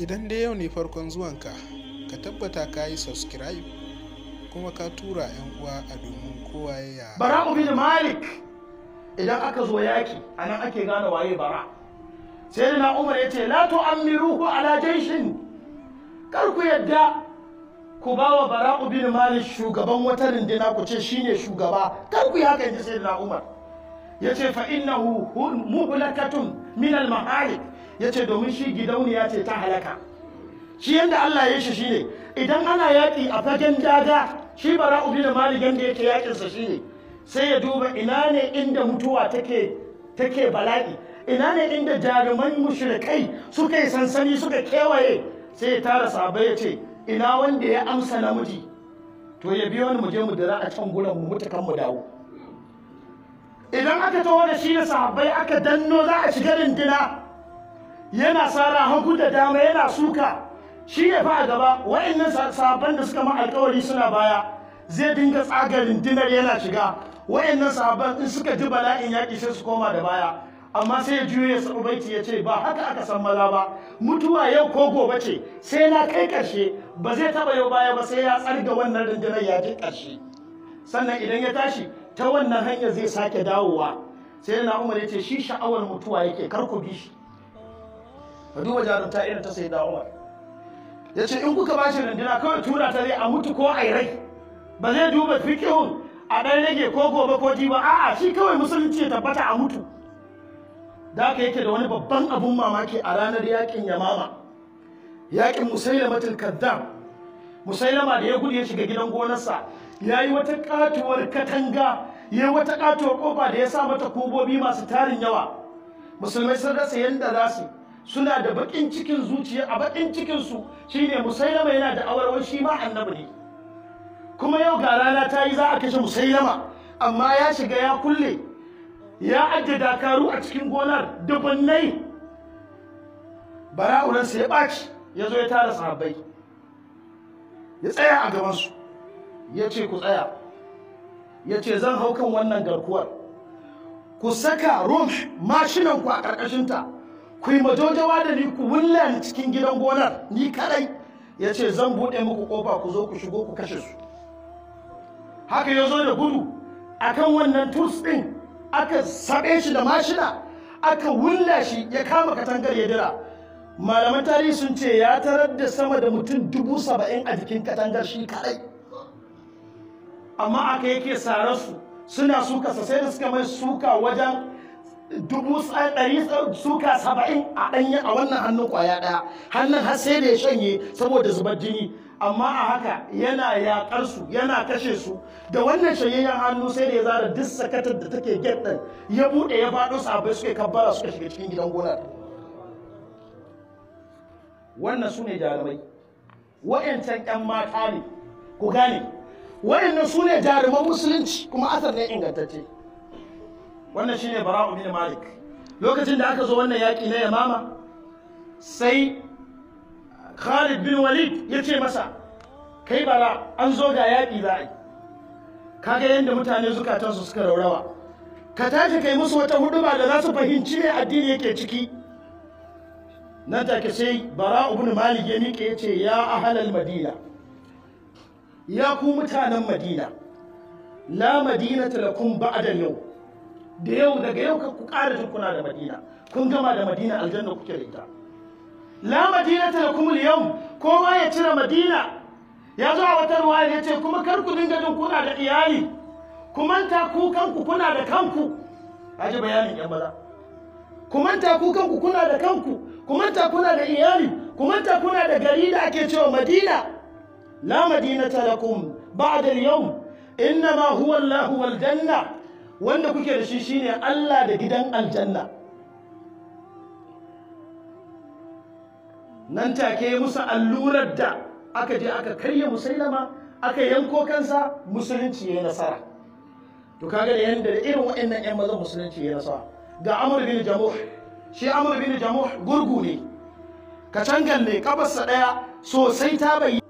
Idan dai yau ne farkon zuwanka, ka tabbata ka yi subscribe kuma ka tura 'yan uwa a domin kowa ya Bara'u bin Malik, idan aka zo yaki anan ake gane waye Bara. Sai na Umar ya ce la tu'ammiruhu ala jayshin, kar ku yadda ku ba wa Bara'u bin Malik shugaban wata runduna ku ce shine shugaba, kar ku yi haka, inji Sayyidina Umar. Yace fa innahu muhlakatun min al mahalik, yace domin shi gidauniya ce ta halaka. Shi yanda Allah ya shi shine idan ana yaki a fagen daga, shi Bara'u bin Malik yanda yake yakin sa shine sai ya duba ina ne inda mutuwa take bala'i, ina ne inda jaruman mushrikai suka yi sansani suka kewaye, sai ya tara sahabbai ya ce ina wanda ya amsa namiji to ya biyo ni mu je mu dira a can gurin mu mutu kan mu dawo. Idan aka taho da shi da sahabbai aka danno za a shiga rindina, yana sara hagu da dama yana suka, shi ya fa a gaba, wa'annan sahabban da suka ma alkawari suna baya, zai dinga tsaga rindinar yana shiga. Wa'annan sahabban in suka ji bala'in yaƙi sai su koma da baya, amma sai ya juyo ya sabu baiti ya ce ba haka aka san maza ba, mutuwa yau ko gobe ce, sai na kai ƙarshe, ba zai taɓa yau baya ba sai ya tsarga wannan rundunar ya je ƙarshe. Sannan idan ya tashi ta wannan hanyar zai sake dawowa. Sai na Umar ya ce shi sha'awar mutuwa yake, kar ku bi shi. Ka duba jarumta irin ta Sayyidina Umar. Ya ce in kuka ba shi runduna kawai tura ta zai a mutu ko a yi rai, ba zai duba fiƙihun a ɗan rage ko gobe ko ji ba, a'a shi kawai musulunci ya tabbata a mutu. Da haka yake da wani babban abun mamaki a ranar yakin Yamama, yakin Musailamatul Kazzab. Musailama da ya gudu ya shiga gidan gonarsa, ya yi wata katuwar katanga, ya yi wata katuwar kofa da ya sa mata kubobi masu tarin yawa. Musulmai sun rasa yadda za su, suna da bakin cikin zuciya, a bakin cikin su shine Musailama yana da awarwar shi ma annabi ne. Kuma yau ga rana ta yi za a kashe Musailama, amma ya shiga ya kulle, ya ajiye dakaru a cikin gonar dubunnai. Bara'uransa ya ɓaci, ya zo ya tara sahabbai, ya tsaya a gabansu, ya ce ku tsaya, ya ce zan hau kan wannan garkuwar, ku saka rum mashinanku a ƙarƙashinta, ku yi majojawa da ni ku wulla ni cikin gidan gonar ni kadai. Ya ce zan buɗe muku ƙofa ku zo ku shigo ku kashe su. Haka ya zo da gudu akan wannan turs ɗin, aka saɓe shi da mashina, aka wulla shi, ya kama katangar ya dira. Malaman tarihi sun ce ya tarar da sama da mutum 70,000 a jikin katangar shi kadai. Amma aka yake sararsu suna suka sai da suka mai suka wajen 100,000 suka 70 a ɗanya a wannan hannun kwaya ɗaya, hannun har sai da ya shanye saboda zubar jini. Amma a haka yana yaƙar su, yana kashe su da wannan shanyayyen hannu, sai da ya zara duk sakatar da take get ɗin ya buɗe ya faɗo, sahabbai suka kabbara suka shiga cikin gidan gonar. Wannan su ne jarumai, wa'yancan 'yan mata ne, ku gane wa'yannan su ne jaruman musulunci, kuma asar ne ingantacce. Wannan shine Bara'u bin Malik. Lokacin da aka zo wannan yaƙi na Yamama, sai Khalid bin Walid ya ce masa kai Bara, an zo ga yaƙi za a yi, kaga yadda mutane zukatansu suka raurawa, ka tashi kai musu wata huduba da za su fahimci me addini yake ciki. Nan take sai Bara'u bin Malik ya miƙe ya ce ya ahlal Madina, ya ku mutanen Madina, la madinata lakum ba'da yau, da yau daga yau ku ƙara jin kuna da Madina, kun gama da Madina, aljanna kuke da ita. La madinata lakum al-yawm, kowa ya cire Madina. Ya zo a wata ruwaya ya ce kuma kar ku dinga jin kuna da iyali, ku manta ku kanku kuna da kanku. Kaji bayanin yan maza, ku manta ku kanku kuna da kanku, ku manta kuna da iyali, ku manta kuna da gari da ake cewa Madina. La madinata lakum ba'da al-yawm, innama huwa Allah wal janna. Wanda kuke da shi shine Allah da gidan aljanna. Nan take musu allurar da aka je aka karya Musailama, aka yanko kansa, musulunci ya nasara. To kaga da yanda da irin waɗannan ƴan mazan musulunci ya nasara. Ga Amr bin Jamuh, shi Amr bin Jamuh gurgu ne, kacangal ne, kafarsa ɗaya sosai ta bayyana.